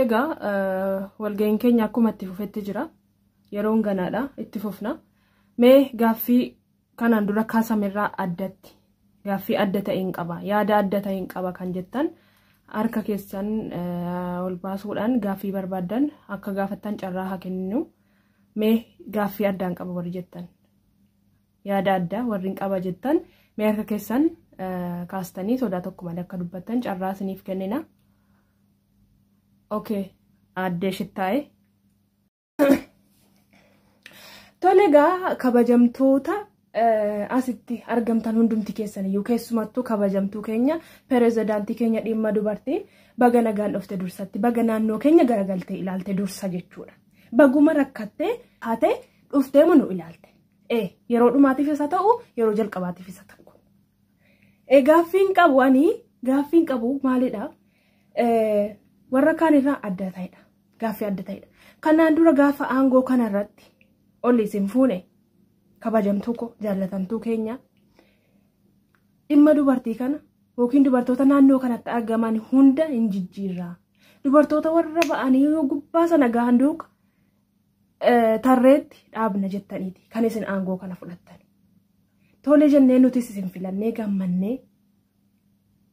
Egaa walga'iin keenya akkuma itti fufetti jira. Yeroon ganaadha itti fufna. Mee gaaffii kanaan dura kaasamerraa addatti gaaffii adda ta'een qaba yaada adda ta'een qaba kan jettan harka keessan ol baasuudhaan gaaffii barbaaddan akka gaafattan carraa haa kenninu. Mee gaaffii addaan qaba warri jettan yaada addaa warri hin qaba jettan mee harka keessan kaastanii sodaa tokko malee akka dubbattan carraa isiniif kennina. Okay, aaddee Shittaayee. Tole egaa kabajamtoota asitti argamtan hundumti keessan iyyuu keessumattuu kabajamtuu keenya pirezidaantii keenya dhimma dubartii baga nagaan dhufte dursatti baga naannoo keenya garagaltee ilaalte dursa jechuudha. Baguma rakkattee haatee dhuftee nu ilaalte. Yeroo dhumaatiif isa ta'u yeroo jalqabaatiif isa ta'u. Gaaffiin qabu ani gaaffiin qabu maalidha? Warra kaan irraa adda ta'edha. Gaaffii adda ta'edha. Kanaan dura gaafa aangoo kanarratti ol isin fuune kabajamtuu koo jaallatamtuu keenya dhimma dubartii kana yookiin dubartoota naannoo kanatti argaman hunda hin jijjiirraa. Dubartoota warra ba'anii gubbaa sana gahan duuka tarreetti dhaabna jettaniiti kan isin aangoo kana fudhattan. Tole jennee nutis isin filannee gammannee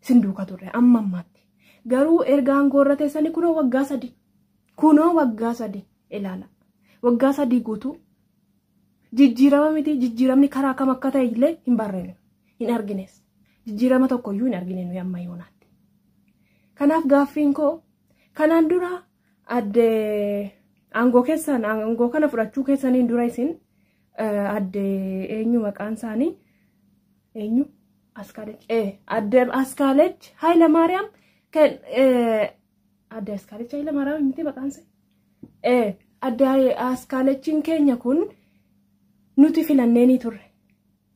isin duuka turre amma ammaatti. Garuu erga aangoo irra teessanii kunoo waggaa 3 kunoo waggaa 3 ilaala. Waggaa 3 guutuu jijjiirama miti jijjiiramni karaa kam akka ta'e illee hin barreene hin argines. Jijjiirama tokkoyyuu hin argine nuyi amma yoonaatti. Kanaaf gaaffiin koo kanaan dura adde aangoo keessan aangoo kana fudhachuu keessaniin dura isin adde eenyu maqaan isaanii eenyu Askaalech adde Askaalech Hayilamaariyaam kan adde Askaalech Hayilamaariyaam miti maqaan isaa adde Askaalechiin keenya kun nuti filannee ni turre.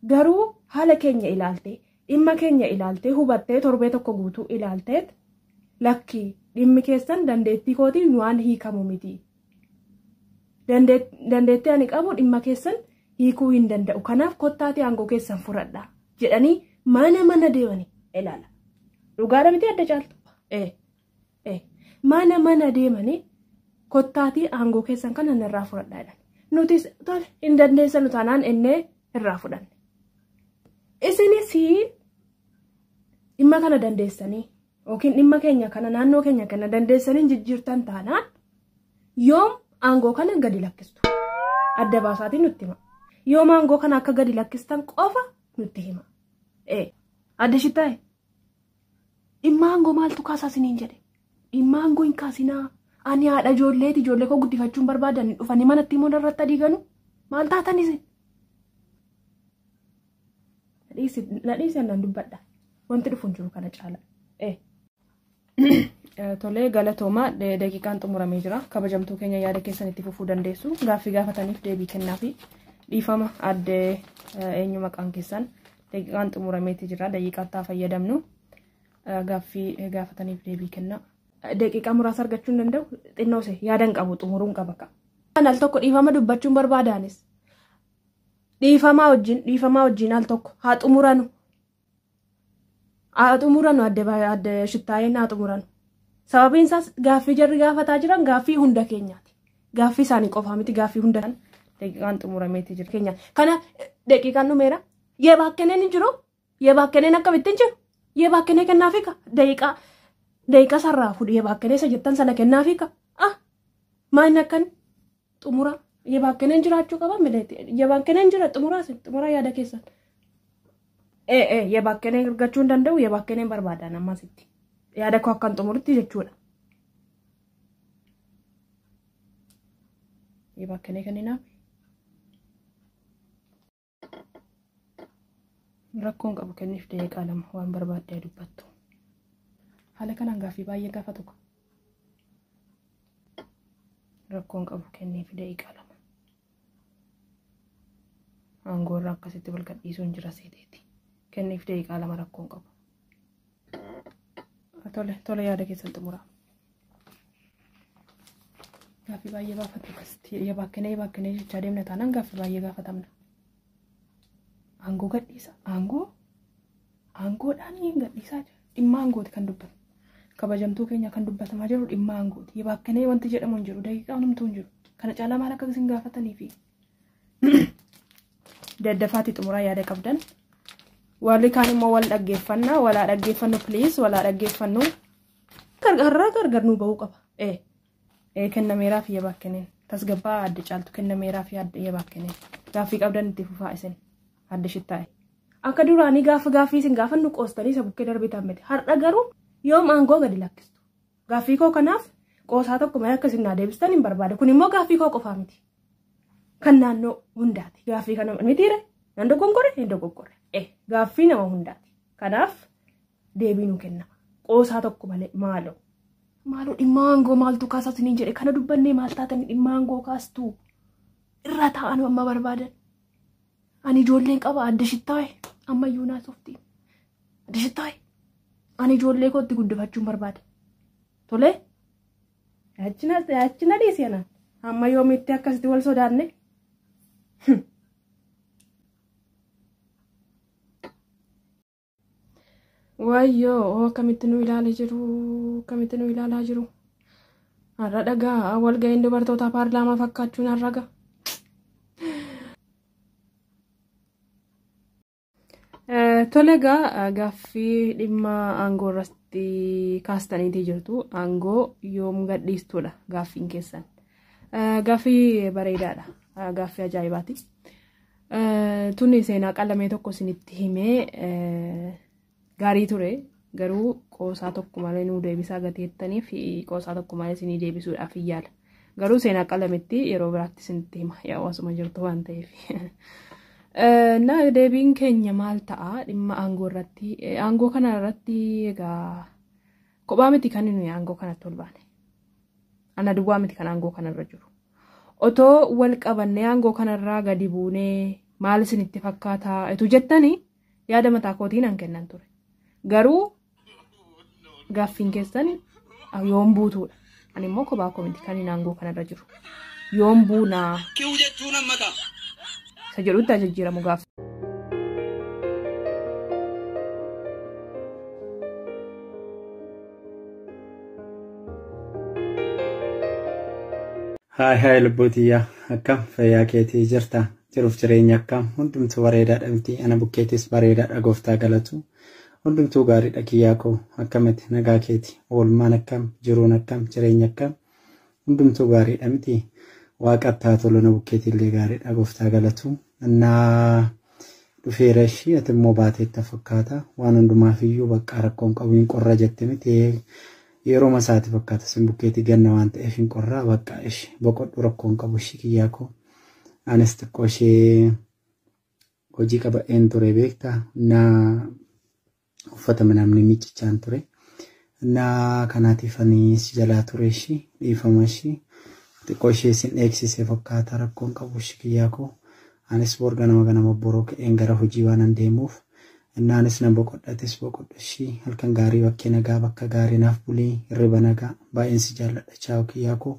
Garuu haala keenya ilaaltee dhimma keenya ilaaltee hubattee torbee tokko guutuu ilaalteet lakki dhimmi keessan dandeettii kootiin waan hiikamu miti. Dandeettii ani qabu dhimma keessan hiikuu hin danda'u. Kanaaf kottaatii aangoo keessan fudhadhaa jedhanii mana mana deemanii ilaala. Dhugaadha miti adda caaltu. Mana mana deemanii kottaatii aangoo keessan kana irraa fudhadhaa jedhan. Nutis tole hin dandeessanu taanaan innee irraa fudhanne. Isinis dhimma kana dandeessanii yookiin dhimma keenya kana naannoo keenya kana dandeessanii jijjiirtan taanaan yoom aangoo kana gadi lakkistu? Adda baasaatiin nutti hima. Yoom aangoo kana akka gadi lakkistan qofa nutti hima. Adda Shittaayee dhimma aangoo maaltu kaasaa isiniin jedhe? Dhimma aangoo hin kaasinaa. Ani haadha ijoolleeti ijoollee koo guddifachuun barbaadan dhufanii manatti immoo irratti adiiganu maal taatan isin? Nadhiisi nan dubbadha. Wanti dhufu hin jiru kana caala. Tolee galatoomaa daqiiqaan xumuramee jira. Kabajamtuu keenya yaada keessan itti fufuu dandeessu. Gaaffii gaafataniif deebii kennaafi dhiifama addee eenyu maqaan keessan daqiiqaan xumurameeti jira. Daqiiqaatti fayyadamnu gaaffii gaafataniif deebii kennaa. Daqiiqaa muraasa argachuu hin danda'u xinnoose yaadan qabu xumuruun qaba ka. Al tokko dhiifama dubbachuun barbaadaanis dhiifamaa wajjin al tokko haa xumuranu. Haa xumuranu adde Shittaayeen haa xumuranu. Sababiin isaas gaaffii jarri gaafataa jiran gaaffii hunda keenyaati. Gaaffii isaanii qofaa miti gaaffii hunda daqiiqaan xumurameeti jira. Keenya kana daqiiqaan dhumeera. Yebaakkeneen hin jiru. Yebaakkeneen akkamitti hin jiru. Yebaakkenee kennaafi ka daqiiqaa. Daqiiqaa sarraa fuudhu yebaakkenee isa jettan sana kennaafi ka. Maal akkan xumura yebaakkeneen jiraachuu qaba mileeti. Yebaakkeneen jira xumuraa xumuraa yaada keessan. Yebaakkeneen argachuu hin danda'u yebaakkeneen barbaadan ammasitti. Yaada koo akkan xumuritti jechuudha. Yebaakkenee kenninaaf. Rakkoon qabu kenniif daqiiqaa 2 waan barbaaddee dubbattu. Haala kanaan gaaffii baay'ee gaafatu. Rakkoon qabu kenniif daqiiqaa 2. Aangoo irraa akkasitti wal gadhiisuun jira seeteeti. Kenniif daqiiqaa 2 rakkoon qabu. Tole yaada keessan xumuraa. Gaaffii baay'ee gaafatu akkasitti yebaakkenee jechaa deemna taanaan gaaffii baay'ee gaafatamna. Aangoo gadhiisa. Aangoodhaan gadhiisaa jira. Dhimma aangooti kan dubbatu. Kabajamtuu keenya kan dubbatamaa jiru dhimma aangooti. Yabaakkanee wanti jedhamu hin jiru. Daqiiqaa hundumtuu hin jiru. Kana caalaa maal akka isin gaafatanii fi daddafaatti xumuraa yaada qabdan. Warri kaan immoo wal dhaggeeffannaa. Walaa dhaggeeffannu please. Walaa dhaggeeffannu. Har'a gargar nuu bahuu qaba. Kennameeraa fi yabaakkaneen. Tasgabbaa adda caaltu kennameeraa fi adda yabaakkaneen. Gaaffii qabdan itti fufaa isin. Adda shittaa'e. Akka duraanii gaafa gaaffii isin gaafannu qoostanii isa bukkee darbitan miti. Har'a garuu yoom aangoo gadi lakkistu. Gaaffii koo kanaaf qoosaa tokko malee akka isin naa deebistan hin barbaade. Kun immoo gaaffii koo qofaa miti. Kan naannoo hundaati. Gaaffii kana mitiire nan dogoggore hin dogoggore. Gaaffii nama hundaati. Kanaaf deebii nu kennama. Qoosaa tokko malee maaloo. Maaloo dhimma aangoo maaltu kaasaa isiniin jedhe kana dubbannee maal taatanii dhimma aangoo kaastu irra taa'an amma barbaadan. Ani ijoolleen qaba adda shittaa'e ammayyuu naasofti. Adda shittaa'e. Ani ijoollee kootti guddifachuun barbaada. Tolee? Achi na dhiisi anaan. Amma yoomitti akkasitti wal sodaanne? Wayyoo akkamitti nu ilaalaa jiru? Akkamitti nu ilaalaa jiru? Har'a dhagaa walga'iin dubartoota paarlaamaa fakkaachuun har'a ga'a. Tole egaa gaaffii dhimma aangoo irratti kaastaniitii jirtu. Aangoo yoom gadhiistuudha gaaffiin keessan. Gaaffii bareedaadha. Gaaffii ajaa'ibaati. Tuni seenaa qalamee tokko isinitti himee gaarii ture. Garuu qoosaa tokko malee nuu deebisaa gateettaniif qoosaa tokko malee isinii deebisuudhaaf hin yaala. Garuu seenaa qalametti yeroo biraatti isinitti hima. Hawaasuma jirtu waan ta'eef. Na deebiin keenya maal ta'a dhimma aangoo irratti? Aangoo kana irratti egaa kophaa miti kan nuyi aangoo kanatti ol baane. Ana duwwaa miti kan aangoo kanarra jiru. Otoo wal qabannee aangoo kanarraa gadi buunee maal isinitti fakkaata etu jettanii yaada mataa kootiin an kennan ture. Garuu gaaffiin keessan yoom buutuudha. Ani immoo kophaa koo miti kan aangoo kanarra jiru. Yoom buunaa? Kiwuu jechuun amma ta'a. Isa jedhutti jijjiiramu gaaffi. Haay haay lubbuutiyyaa akkam fayyaa keetii jirta jiruuf jireenya akkam hundumtuu bareedaadha miti ana bukkeetis bareedaadha gooftaa galatu hundumtuu gaariidha kiyyaa koo akkamiti nagaa keeti oolmaan akkam jiruun akkam jireenya akkam hundumtuu gaariidha miti waaqatti haa tolu na bukkeetillee gaariidha gooftaa galatu innaa dhufeera ishii ati immoo baateetta fakkaata waan hundumaafiyyuu bakka rakkoon qabu hin qorra jette miti. Yeroo masaati fakkaata sin bukkeetii ganna waan ta'eef hin qorraa bakka ishee boqodhu rakkoon qabu ishee kiyyaa koo. Anis xiqqoo ishee hojii qaba'een ture beektaa na uffata namni miiccichaan ture. Na kanaatiif ani si jalaa ture ishee dhiifama ishee xiqqoo ishee sin dheeksise fakkaata rakkoon qabu ishee kiyyaa koo. Anis bor ganama ganama boroo ka'een gara hojii waan an deemuuf. Innaanis na boqodhates boqodhu ishii halkan gaarii bakkee nagaa bakka gaarii naaf bulii hirriba nagaa baay'een si jaalladha chaawu kiyyaa koo.